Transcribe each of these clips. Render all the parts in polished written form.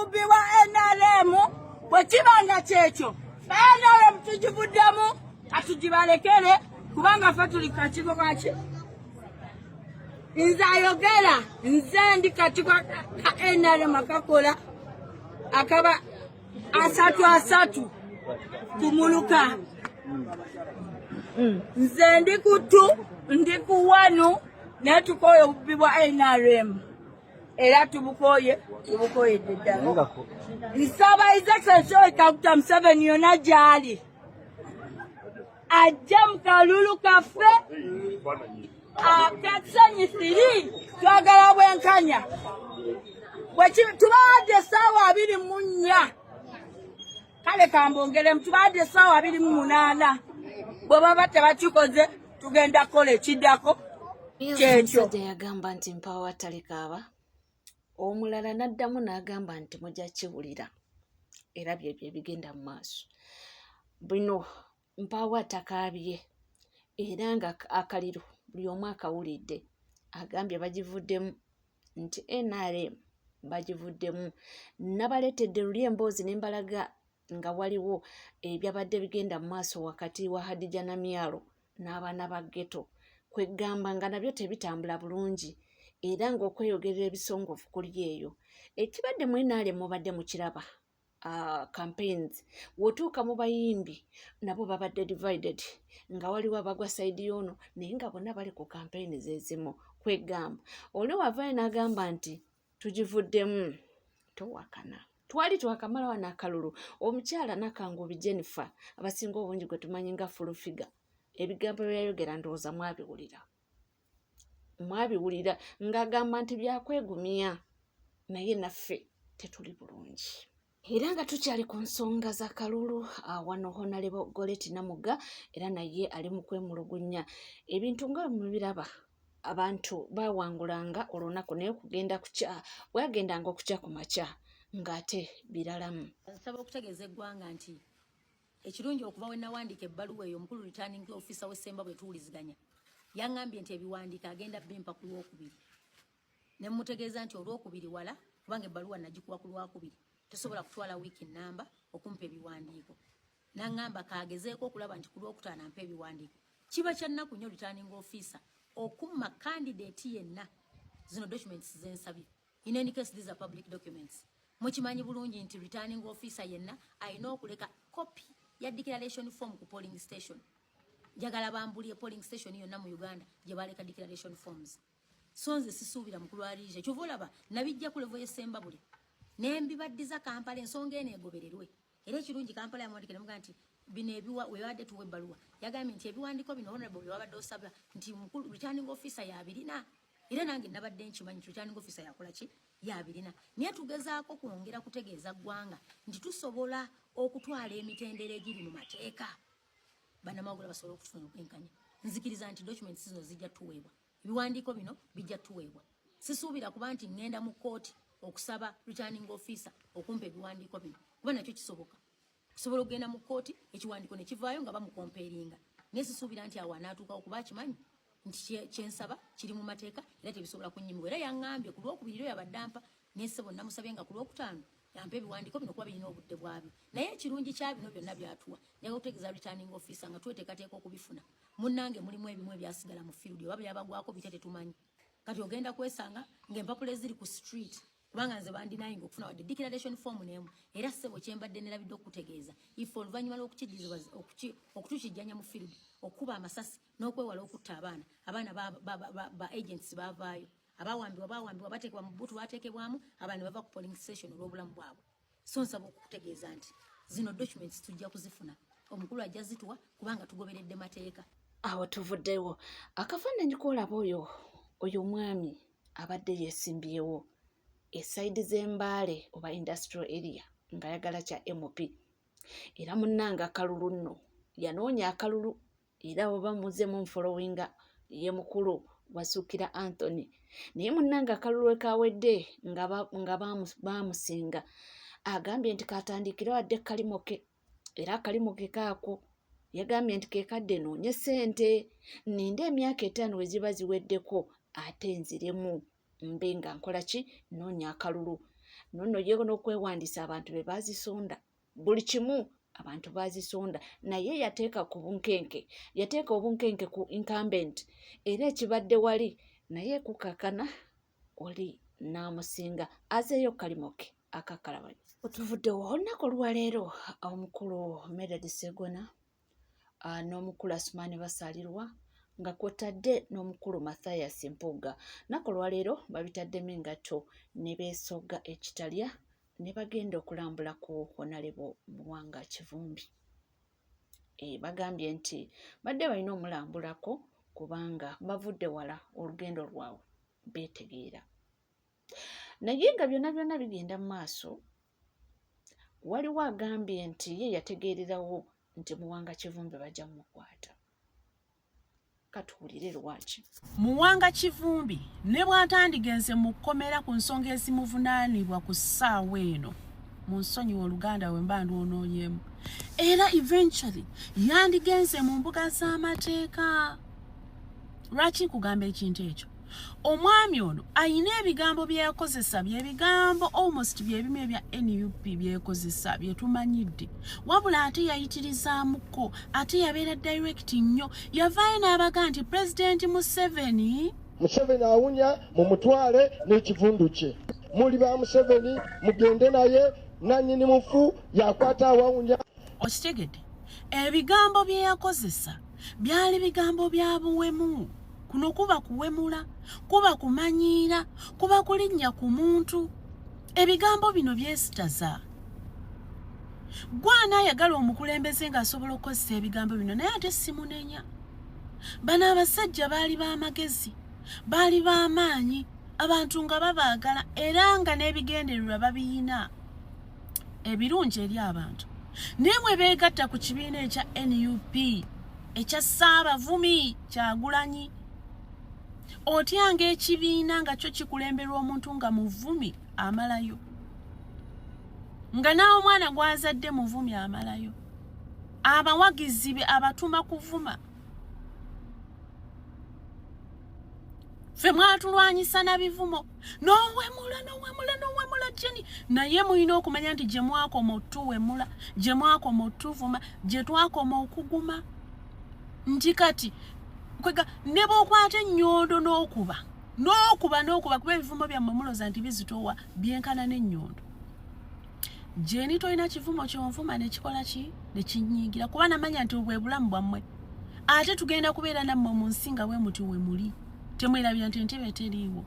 Obubbi bwa NRM bwe kiba nga kyekyo, NRM tugivuddemu, katugibalekere, kubanga ffe tuli kakiiko kaki. Nze ayogera, nze ndi kakiiko ka NRM akakola akaba asatu asatu kumuluka. Nze ndi kutu, ndi ku wanu, naye tukooye obubbi bwa NRM era tubukoye, tubukoyedde ddala. Nsaba His Excellency Yoweri Kaguta Museveni yonna gy'ali ajja mu kalulu kaffe akakisanyi siri. Twagala bwenkanya. Tubawadde essaawa 24, kale kambongeremu, tubawadde essaawa 28. Bwe baba tebakikoze, tugenda kukola ekiddako kyekyo. Omusajja yagamba nti mpaawo atalikaaba, omulala n'addamu n'agamba nti mujja kiwulira, era byebyo ebigenda mu maaso bino. Mpaawo atakaabye, era nga akaliro buli omu akawulidde. Agambye bagivuddemu, nti NRM bagivuddemu. Nabaleetedde luli emboozi ne mbalaga nga waliwo ebyabadde bigenda mu maaso wakati wa Hadija Namyalo n'abaana ba ghetto, kwegamba nga nabyo tebitambula bulungi, era ng'okweyogerera ebisongovu kuli eyo. Ekibadde mu NRM mubadde mukiraba, campaigns w'otuuka mu bayimbi nabo babadde divided, nga waliwo abagwa side y'ono, naye nga bonna bali ku campaign zezimu. Kwegamba oli wavaayo n'agamba nti tugivuddemu, towakana. Twali twakamala wano akalulu, omukyala Nakangubi Jennifer, abasinga obungi gwe tumanyi nga Full Figure, ebigambo byeyayogera ndowooza mwabiwulira, mwabiwulira ng'agamba nti byakwegumya, naye naffe tetuli bulungi. Era nga tukyali ku nsonga za kalulu, wano Honorable Goreti Namuga era naye ali mu kwemulugunya. Ebintu nga mubiraba, abantu bawangulanga olunaku, naye okugenda kukya, bwagendanga okukya ku makya ng'ate biralamu. Nsaba okutegeeza eggwanga nti ekirungi, okuva we nawandiika ebbaluwa eyo, omukulu returning officer w'Essemba bwe tuwuliziganya, yaŋŋambye nti ebiwandiiko agenda bimpa ku Lwokubiri, ne mutegeeza nti Olwokubiri wala, kubanga ebbaluwa nagikuwa ku Lwakubiri, tosobola kutwala wiiki nnamba okumpa ebiwandiiko. Naŋŋamba kagezeeko okulaba nti ku Lwokutaano ampa ebiwandiiko. Kiba kya nnaku nnyo returning officer okumma candidate yenna zino documents zensabye. In any case, these are public documents. Mukimanyi bulungi nti returning officer yenna alina okuleka copy ya declaration form ku polling station. Njagala bambulye polling station yonna mu Uganda gye baleka declaration forms. So nze sisuubira mukulu aliija. Kyova olaba nabijja ku level y'Essembabule nembibaddiza Kampala, ensonga eno egobererwe. Era ekirungi, Kampala yamwandikira nemugaa nti bino ebiwa webadde tuwa ebbaluwa, yagambye nti ebiwandiiko bino, honorable, byewabadde osaba nti mukulu returning officer yabirina. Era nange nabadde nkimanyi nti returning officer yakola ki, yabirina, naye tugezaako kwongera kutegeeza ggwanga nti tusobola okutwala emitendera egiri mu mateeka, bannamawugula basobole okufuna okwenkanya. Nzikiriza nti documents zino zijja tuweebwa, ebiwandiiko bino bijja tuweebwa. Sisuubira kuba nti ŋŋenda mu kkooti okusaba returning officer okumpa ebiwandiiko bino, kuba nakyo kisoboka, kusobola okugenda mu kkooti ekiwandiiko ne kivaayo nga bamucompellinga, naye sisuubira nti awo anaatuukawo, kuba akimanyi nti kyensaba kiri mu mateeka era tebisobola kunnyimibwa. Era yaŋŋambye ku Lwokubiri ero yabadde ampa, naye ssebo namusabye nga ku Lwokutaano yampa ebiwandiiko bino, kuba birina obudde bwabyo. Naye ekirungi kya bino byonna byatuwa, njaga kutegeeza returning officer nga tweteekateeka okubifuna. Munnange, mulimu ebimu ebyasigala mu field, oba byabagwako bitya tetumanyi. Kati ogenda kwesanga ng'empapula eziri ku street, kubanga nze bandenyinga okufuna wadde declaration form n'emu. Era ssebo, kyembadde nerabidde okutegeeza, ife oluvannyuma lw'okutukijjanya mu field, okukuba amasasi n'okwewala okutta abaana, abaana ba agents baavaayo, abawambibwa bawambibwa, bateekebwa mu butu, bateekebwamu, abaana bava ku polling station olw'obulamu bwabwe. So nsaba okukutegeeza nti zino documents tujja kuzifuna, omukulu ajja zituwa, kubanga tugoberedde mateeka. Awo tuvuddewo. Akafaananyi koolaba oyo, oyo omwami abadde yeesimbyewo e side z'Embaale oba Industrial Area ng'ayagala kya MP, era munnange akalulu nno yanoonya akalulu, era oba muze munfollowinga, ye mukulu Wasuukira Anthony. Naye munnange akalulu we kawedde nga baamusinga, agambye nti katandikire wadde kalimo ke, era akalimo ke kaako yagambye nti kekadde noonye ssente, nninde emyaka 5 we ziba ziweddeko ate nziremu mbe nga nkola ki, noonya akalulu. Nonno ye n'okwewandiisa abantu be baazisonda, buli kimu abantu baazisonda, naye yateeka ku bunkenke, yateeka obunkenke ku incumbent, era ekibadde wali naye kukakana oli n'amusinga azeeyo kalimoke akakkalabanye. Otuvuddewo olunaku olwaleero omukulu Medard Ssegona n'omukulu Asumaani Basaalirwa nga kwotadde n'omukulu Mathias Mpuuga naku olwaleero babitaddemu engatto ne beesogga ekitalya ne bagenda okulambula ku Honalebo Muwanga Kivumbi. Bagambye nti badde balina omulambulako kubanga bavudde wala olugendo lwabwe beetegeera. Naye nga byonna byonna bigenda mu maaso, waliwo agambye nti ye yategeererawo nti Muwanga Kivumbi bajja mukwata. Katuwulire lwaki. Muwanga Kivumbi ne bw'atandigenze mu kkomera ku nsonga ezimuvunaanibwa ku ssaawa eno, mu nsonyiwa Oluganda we mba ndwonoonyeemu, era eventually yandigenze mu mbuga z'amateeka. Lwaki nkugamba ekintu ekyo? Omwami ono ayina ebigambo bye yakozesa, bye bigambo almost byebimu ebya NUP byekozesa byetumanyidde, wabula ate yayitirizaamuko, ate yabeera direct nnyo. Yavaayo n'abaga nti Pulezidenti Museveni Museveni awunya, mumutwale n'ekivundu kye. Muli ba Museveni, mugende naye, nannyini mufu yakwata awawunya. Okitegedde? Ebigambo bye yakozesa byali bigambo bya buwemu. Kuno kuba kuwemula, kuba kumanyiira, kuba kulinnya ku muntu. Ebigambo bino byesitaza gwana ayagala omukulembeze ng'asobola okukozesa ebigambo bino, naye ate simunenya. Bano abasajja baali b'amagezi, baali b'amaanyi, abantu nga babaagala, era nga n'ebigendererwa babiyina ebirungi eri abantu. Naye bwe beegatta ku kibiina ekya NUP ekya Ssaabavumi Kyagulanyi, otyanga ekibiina nga kyo kikulemberwa omuntu nga muvumi amalayo, nga n'omwana omwana gw'azadde muvumi amalayo, abawagizi be abatuma kuvuma. Ffe mwatulwanyisa na bivumo, n'owemula, n'owemula, n'owemula jeni, naye mulina okumanya nti gye mwakoma otuwemula, gye mwakoma otuvuma, gye twakoma okuguma, nti kati kwega ne bw'okwata ennyondo n'okuba n'okuba n'okuba, kuba ebivumo byammwe muloza nti bizitowa, byenkana n'ennyondo. Jeni, tolina kivumo kyonvuma nekikola ki nekinyingira, kuba namanya nti bwe bulamu bwammwe, ate tugenda kubeera nammwe mu nsi nga bwe muti we muli. Temwerabira nti entebe teriiwo.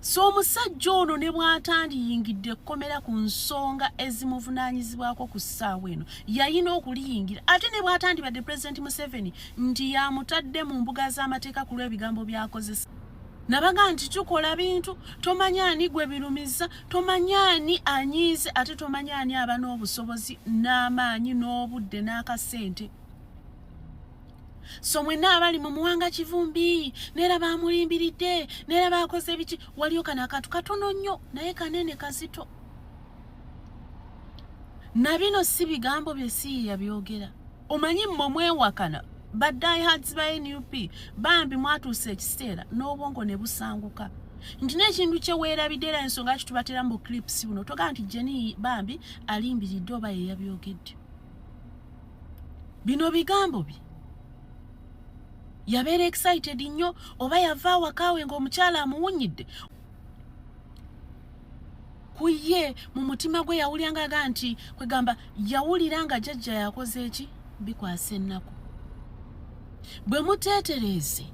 So omusajja ono ne bw'atandiyingidde ekkomera ku nsonga ezimuvunaanyizibwako ku ssaawa eno, yayina okuliyingira. Ate ne bw'atandibadde Pulezidenti Museveni nti yamutadde mu mbuga z'amateeka ku lw'ebigambo by'akozesa, nabaga nti tukola bintu, tomanya ani gwe birumiza, tomanya ani anyiize, ate tomanya ani aba n'obusobozi n'amaanyi n'obudde n'akasente. So mwenna abali mu Muwanga Kivumbi, neera bamulimbiridde, neera bakoze biki, waliyo kano akantu katono nnyo naye kanene, kazito. Na bino si bigambo bye, si yabyogera. Omanyi mmwe mwewakana ba diehards ba NUP, bambi mwatuusa ekiseera n'obwongo ne busanguka nti n'ekintu kye weerabidde, era ensonga kitubatera mu clips buno, togaa nti Jeni bambi alimbiridde oba ye yabyogedde. Bino bigambo bye. Yabeera excited nnyo, oba yava awakaawe ng'omukyala amuwunyidde ku ye, mu mutima gwe yawulira nga aga nti kwegamba yawulira nga jjajja yakoze eki bikwasa ennaku. Bwe muteetereeze,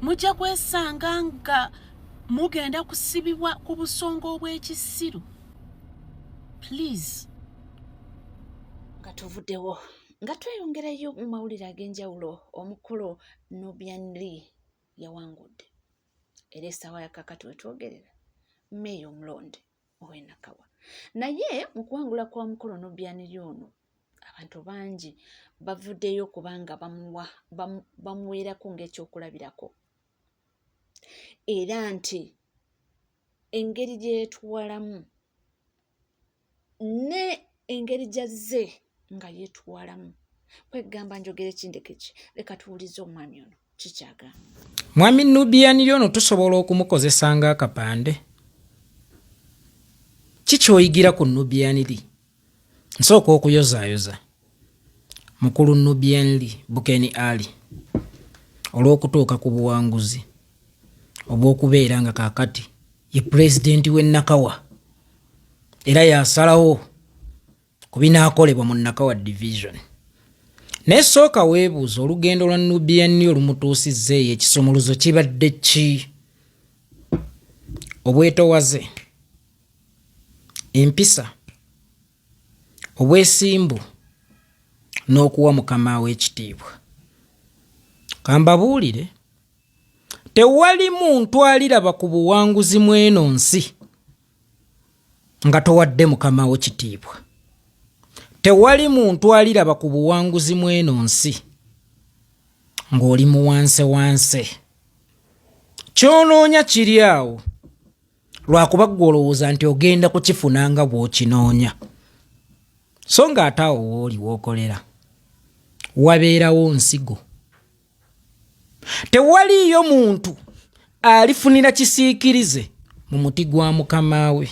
mujja kwesanga nga mugenda kusibibwa ku busonga obw'ekisiru. Please. Nga tuvuddewo, nga tweyongerayo mu mawulire ag'enjawulo, omukulu Nubian Lee yawangudde, era essaawa ya kakati wetwogerera meeya omulonde ow'enakawa. Naye mu kuwangula kwa mukulu Nubian Lee ono, abantu bangi bavuddeyo kubanga bamuweerako ng'ekyokulabirako, era nti engeri gye yeetwalamu ne engeri gy'azze nga yeetwalamu, kwegamba njogere kindeke ki, leka tuwulize omwami ono. Kikyagamba. Mwami Nubian Lee ono tusobola okumukozesa ng'akapande? Ki ky'oyigira ku Nubian Lee? Nsooka okuyozaayoza mukulu Nubian Lee Bukeni Ali olw'okutuuka ku buwanguzi obw'okubeera nga kaakati ye pulezidenti w'e Nakawa era y'asalawo ku binaakolebwa mu Nakawa Division. Naye sooka weebuuze olugendo lwa Nubian Lee olumutuusizza eyo ekisumuluzo kibadde ki? Obwetowaze, empisa, obwesimbu n'okuwa mukama we ekitiibwa. Kambabuulire, tewali muntu aliraba ku buwanguzi mw'eno nsi nga towadde mukama wo kitiibwa. Tewali muntu aliraba ku buwanguzi mw'eno nsi ng'oli muwansewanse. Ky'onoonya kiri awo lwakuba ggwe olowooza nti ogenda kukifuna nga bw'okinoonya, so ng'ate awo w'oli w'okolera wabeerawo nsigo. Tewaliiyo muntu alifunira kisiikirize mu muti gwa mukama we.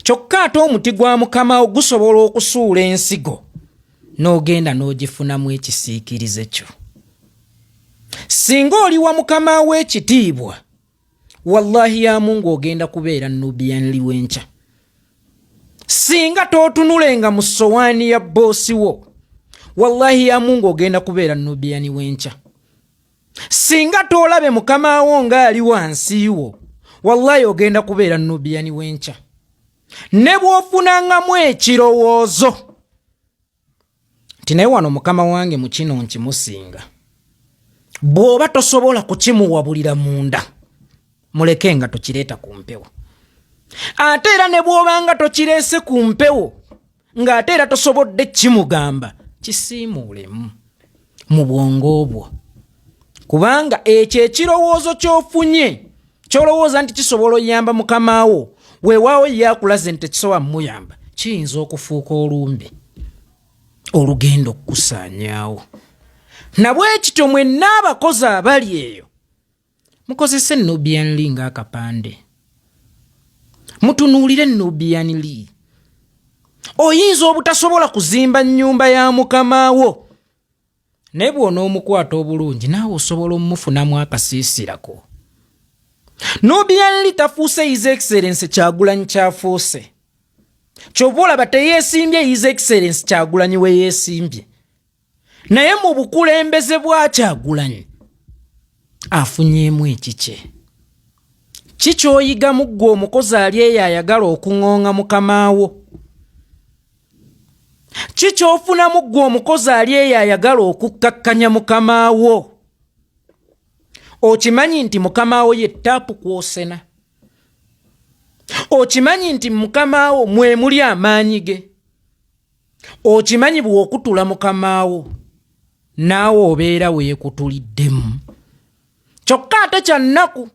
Kyokka ate omuti gwa mukama wo gusobola okusuula ensigo n'ogenda n'ogifunamu ekisiikirize kyo. Singa oliwa mukama wo ekitiibwa, wallahi ya Mungu ogenda kubeera Nubian Lee w'enkya. Singa tootunulenga mu ssowaani ya bboosi wo, wallahi ya Mungu ogenda kubeera Nubian w'enkya. Singa toolabe mukama wo ng'ali wansi wo, wallahi ogenda kubeera Nubian w'enkya. Ne bw'ofunangamu ekirowoozo nti naye wano mukama wange mu kino nkimusinga, bw'oba tosobola kukimuwabulira munda, muleke nga tokireeta ku mpewo. Ate era ne bw'oba nga tokireese ku mpewo, ng'ate era tosobodde kimugamba, kisiimuulemu mu bwongo bwo, kubanga ekyo ekirowoozo ky'ofunye ky'olowooza nti kisobola oyamba mukama wo, weewaawo ye akulaze nti tekisobola mumuyamba, kiyinza okufuuka olumbe olugenda okukusaanyaawo. Na bwe kityo mwenna abakozi abali eyo mukozese Nubian Lee ng'akapande, mutunuulire Nubian Lee. Oyinza obutasobola kuzimba nnyumba ya mukama wo, naye bw'onoomukwata obulungi naawe osobola omumufunamu akasiisirako. Nubian Lee tafuuse His Excellency Kyagulanyi kyafuuse. Ky'ova olaba teyeesimbye His Excellency Kyagulanyi we yeesimbye, naye mu bukulembeze bwa Kyagulanyi afunyeemu ekikye. Ki ky'oyigamu ggwe omukozi ali eyo ayagala okuŋooŋa mukama wo? Ki ky'ofunamu ggwe omukozi ali eyo ayagala okukkakkanya mukama wo? Okimanyi nti mukama wo ye ttaapu kw'osena? Okimanyi nti mukama wo mwe muli amaanyi ge? Okimanyi bw'okutula mukama wo naawe obeera weekutuliddemu? Kyokka ate kya nnaku,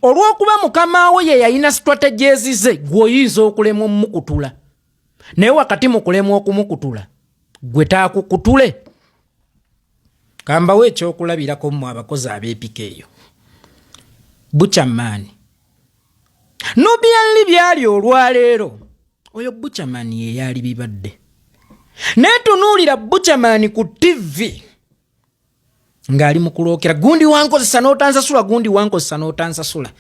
olw'okuba mukama wo ye yalina strategies ze, ggwe oyinza okulemwa omukutula, naye wakati mu kulemwa okumukutula ggwe taakukutule. Kambawo ekyokulabirako mmwe abakozi abeepika eyo. Buchaman Nubian Lee byali olwaleero, oyo Buchaman ye yali bibadde. Naye tunuulira Buchaman ku TV ng'ali mu kulookera gundi wankozesa n'otansasula, gundi wankozesa n'otansasula,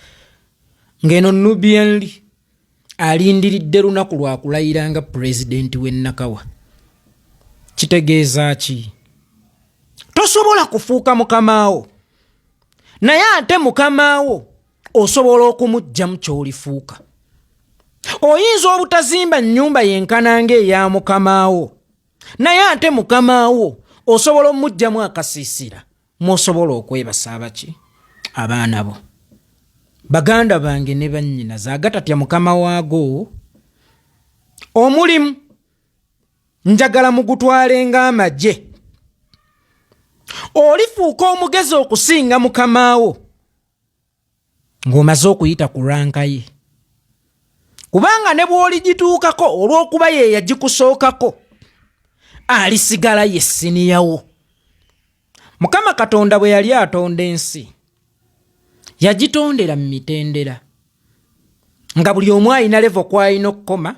ng'eno Nubian Lee alindiridde lunaku lwa kulayira nga pulezidenti w'e Nakawa. Kitegeeza ki? Tosobola kufuuka mukamaawo, naye ate mukamaawo osobola okumuggyamu ky'olifuuka. Oyinza obutazimba nnyumba yenkana ng'eya mukamaawo, naye ate mukamaawo osobola omuggyamu akasiisira mw'osobola okwebasa abaki abaana bo. Baganda bange ne bannyinaze, agatatya mukama waago omulimu njagala mugutwale ng'amagye. Olifuuka omugezi okusinga mukamaawo ng'omaze okuyita ku ranka ye, kubanga ne bw'oligituukako olw'okuba ye yagikusookako alisigala ye siniyawo. Mukama Katonda bwe yali atonda ensi, yagitondera mu mitendera nga buli omu alina levo kw'alina okukoma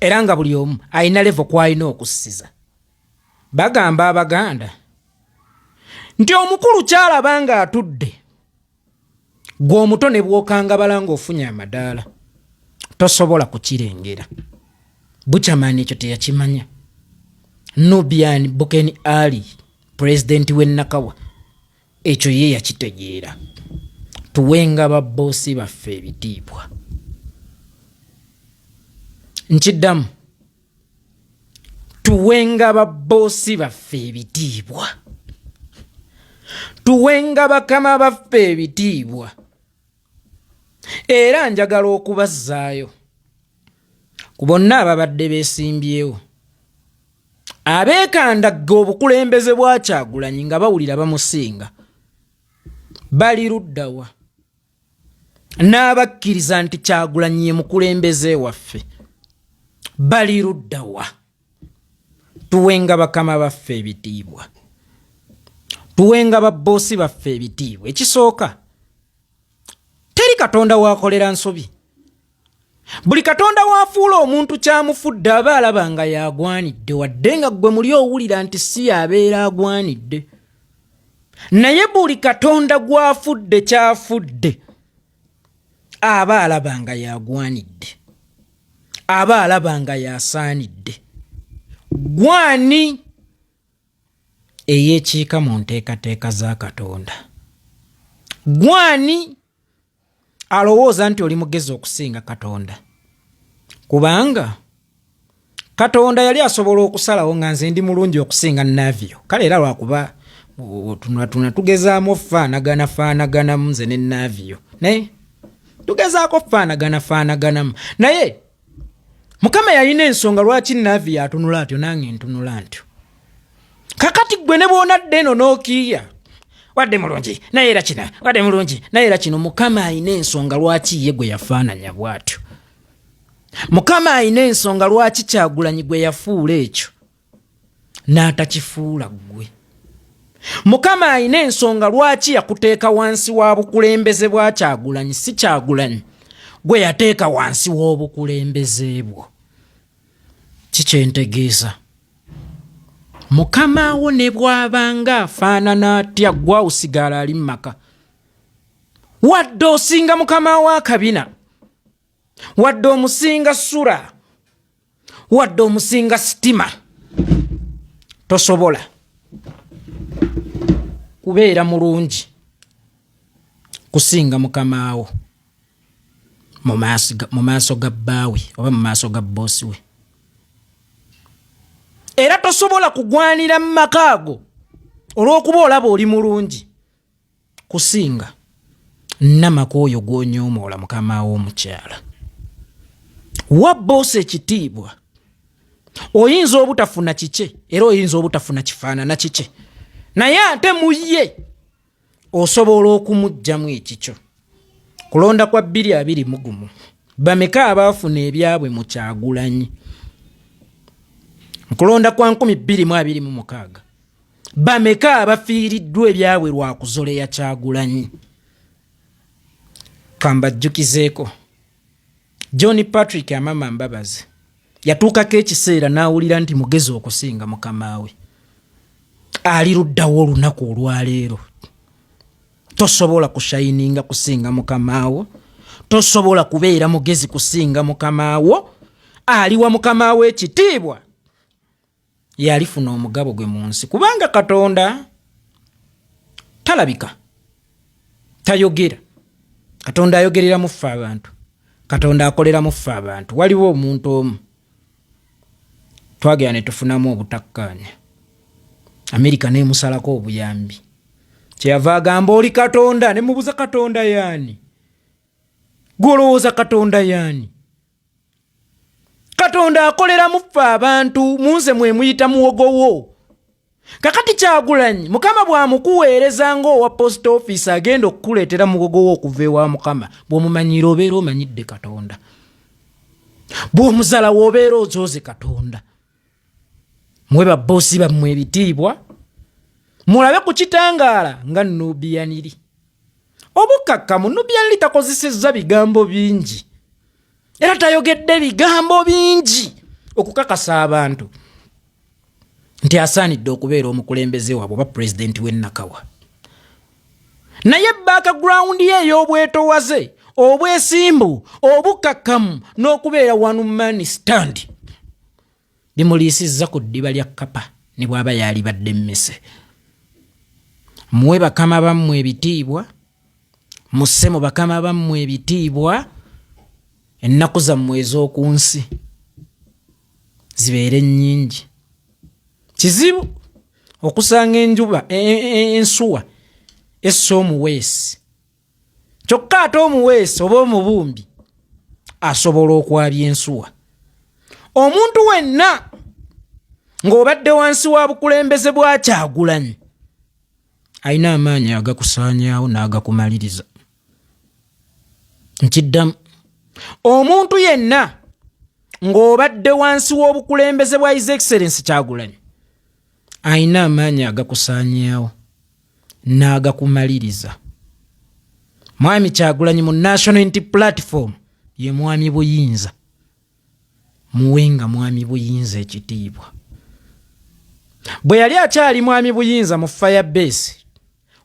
era nga buli omu alina levo kw'alina okussiza. Bagamba Abaganda nti omukulu ky'alaba ng'atudde gwe omuto ne bw'okangabala ng'ofunye amadaala tosobola kukirengera. Buchaman ekyo teyakimanya. Nubian Buken Ali, pulezidenti w'e Nakawa, ekyo ye yakitegeera. Tuwenga babboosi baffe ebitiibwa. Nkiddamu, tuwenga babboosi baffe ebitiibwa, tuwenga bakama baffe ebitiibwa. Era njagala okubazzaayo ku bonna ababadde beesimbyewo abeekandagga obukulembeze bwa Kyagulanyi nga bawulira bamusinga, bali luddawa n'abakkiriza nti Kyagulanyi ye mukulembeze waffe, bali luddawa? Tuwenga bakama baffe ebitiibwa, tuwenga babboosi baffe ebitiibwa. Ekisooka, teri Katonda waakolera nsobi. Buli Katonda waafuula omuntu kyamufudde aba alaba nga yagwanidde, wadde nga ggwe muli owulira nti si yabeera agwanidde, naye buli Katonda gwafudde kyafudde aba alaba nga yagwanidde, aba alaba nga yasaanidde. Gwani eyeekiika mu nteekateeka za Katonda? Gwani alowooza nti oli mugezi okusinga Katonda? Kubanga Katonda yali asobola okusalawo nga nze ndi mulungi okusinga Navio. Kale era lwakuba tunatuna tugezaamu ofaanagana faanaganamu nze ne Navio, naye tugezaako faanagana faanaganamu, naye Mukama yalina ensonga lwaki Navio atunula atyo nange ntunula ntyo. Kakati ggwe ne bw'onadda eno n'okiiya wadde mulungi naye era kino, wadde mulungi naye era kino, Mukama alina ensonga lwaki ye gwe yafaananya bw'atyo. Mukama alina ensonga lwaki Kyagulanyi gwe yafuula ekyo n'atakifuula ggwe. Mukama alina ensonga lwaki yakuteeka wansi wa bukulembeze bwa Kyagulanyi, si Kyagulanyi gwe yateeka wansi w'obukulembeze bwo. Kikyentegeeza, mukama wo ne bw'abanga afaanana atya, ggwe awusigala ali mu maka, wadde osinga mukama wo akabina, wadde omusinga sura, wadde omusinga sitima, tosobola kubeera mulungi kusinga mukama wo mu maaso ga bbaawe oba mu maaso ga bboosi we. Era tosobola kugwanira mu maka ago olw'okuba olaba oli mulungi kusinga namaka oyo gw'onyoomoola mukama wo omukyala. Wa bboosi ekitiibwa. Oyinza obutafuna kikye era oyinza obutafuna kifaanana kikye, naye ate mu ye osobola okumuggyamu ekikyo. Kulonda kwa 2021, bameka abaafuna ebyabwe mu Kyagulanyi? Mu kulonda kwa 2026, bameka abafiiriddwa ebyabwe lwa kuzoleya Kyagulanyi? Kambajjukizeeko, John Patrick Amama Mbabazi yatuukako ekiseera n'awulira nti mugezi okusinga mukama we. Ali luddawo olunaku olwaleero? Tosobola kushayininga kusinga mukama wo, tosobola kubeera mugezi kusinga mukama wo. Aliwa mukama we ekitiibwa yalifuna omugabo gwe mu nsi, kubanga Katonda talabika, tayogera. Katonda ayogerera mu ffe abantu, Katonda akolera mu ffe abantu. Waliwo omuntu omu twagenda ne tufunamu obutakkaanya, Amerika n'emusalako obuyambi, kyeyava agamba oli Katonda. Ne mubuuza Katonda yaani? Gw'olowooza Katonda yaani? Katonda akolera mu ffe abantu, mu nze mwe muyita muwogowo. Kakati Kyagulanyi Mukama bw'amukuweereza ng'owa post office agenda okukuleetera muwogowo okuva ewa Mukama, bw'omumanyiira obeera omanyidde Katonda, bw'omuzala w'obeera ozooze Katonda. Muwe babboosi bammwe ebitiibwa, Mulabe ku kitangaala nga Nubian Li. Obukkakkamu, Nubian Li takozesezza bigambo bingi era tayogedde bigambo bingi okukakasa abantu nti asaanidde okubeera omukulembeze waabwe oba pulezidenti w'e Nakawa. Naye background ye ey'obwetowaze, obwesimbu, obukkakkamu n'okubeera one man stand bimuliisizza ku ddiba lya kkapa ne bw'aba yaalibadde mmese. Muwe bakama bammwe ebitiibwa, musse mu bakama bammwe ebitiibwa, ennaku zammwe ez'oku nsi zibeere nnyingi. Kizibu okusanga enjuba ensuwa essa omuweesi, kyokka ate omuweesi oba omubumbi asobola okwabya ensuwa. Omuntu wenna ng'obadde wansi wa bukulembeze bwa Kyagulanyi alina amaanyi agakusaanyaawo n'agakumaliriza. Nkiddamu, omuntu yenna ng'obadde wansi w'obukulembeze bwa His Excellency Kyagulanyi alina amaanyi agakusaanyaawo n'agakumaliriza. Mwami Kyagulanyi mu National Unity Platform ye Mwami Buyinza. Muwenga Mwami Buyinza ekitiibwa. Bwe yali akyali Mwami Buyinza mu Fire Base,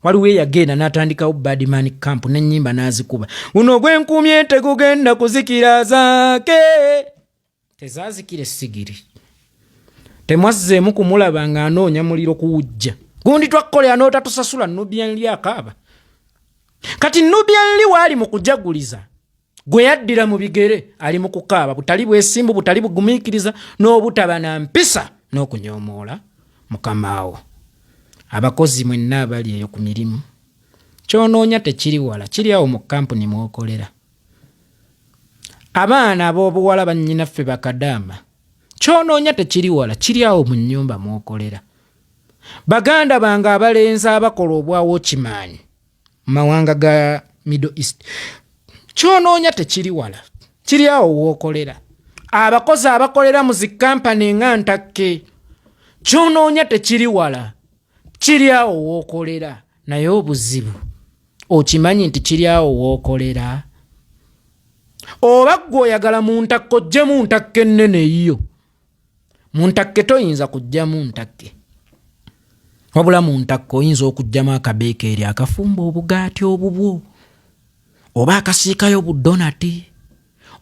waliwo eyagenda n'atandikawo Badman Camp n'ennyimba n'azikuba, guno ogw'enkuumye tegugenda kuzikira zaake. Tezaazikira essigiri, temwazzeemu kumulaba ng'anoonya muliro kuwujja gundi twakkolera n'otatusasula. Nubian Li akaaba kati. Nubian Li waali mu kujaguliza gwe yaddira mu bigere ali mu kukaaba butali bwesimbu, butali bugumiikiriza n'obutaba na mpisa n'okunyoomoola mukamaawo. Abakozi mwenna abali eyo ku mirimu, kyonoonya tekiri wala, kiri awo mu kampuni mwokolera. Abaana ab'obuwala, bannyinaffe bakadaama, kyonoonya tekiri wala, kiri awo mu nnyumba mwokolera. Baganda bange abalenzi abakola obwa watchman mu mawanga ga Middle East, kyonoonya tekiri wala, kiri awo wookolera. Abakozi abakolera mu zi kampani nga ntakke, kyonoonya tekiri wala, kiri awo wookolera. Naye obuzibu, okimanyi nti kiri awo wookolera, oba ggwe oyagala mu ntakke oggyemu ntakke ennene eyiyo? Mu ntakke toyinza kuggyamu ntakke, wabula mu ntakke oyinza okuggyamu akabeekeeri akafumba obugaati obubwo oba akasiikayo budonati.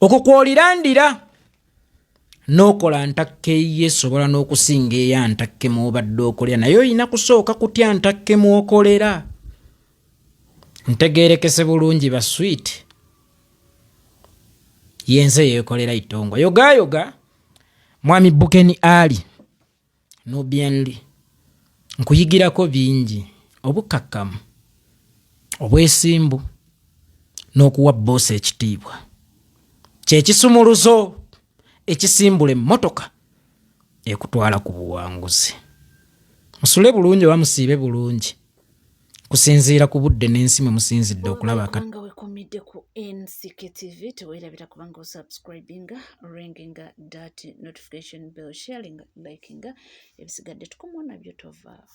Okwo kwolirandira n'okola ntakke eyiyo esobola n'okusinga eya ntakke mw'obadde okolera, naye olina kusooka kutya ntakke mw'okolera. Ntegeerekese bulungi ba sweet, yenze yeekolera itongwa yogayoga. Mwami Bukeni Ali Nubian Li, nkuyigirako bingi: obukkakkamu, obwesimbu n'okuwa bboosi ekitiibwa kyekisumuluzo ekisimbula emmotoka ekutwala ku buwanguzi. Musule bulungi oba musiibe bulungi kusinziira ku budde n'ensi mwe musinzidde okulaba. Kubanga wekumidde ku NCK TV, teweerabira kubanga osubscribinga, ringinga that notification bell, sharing, likinga. Ebisigadde tukomwa nabyo, tovaawo.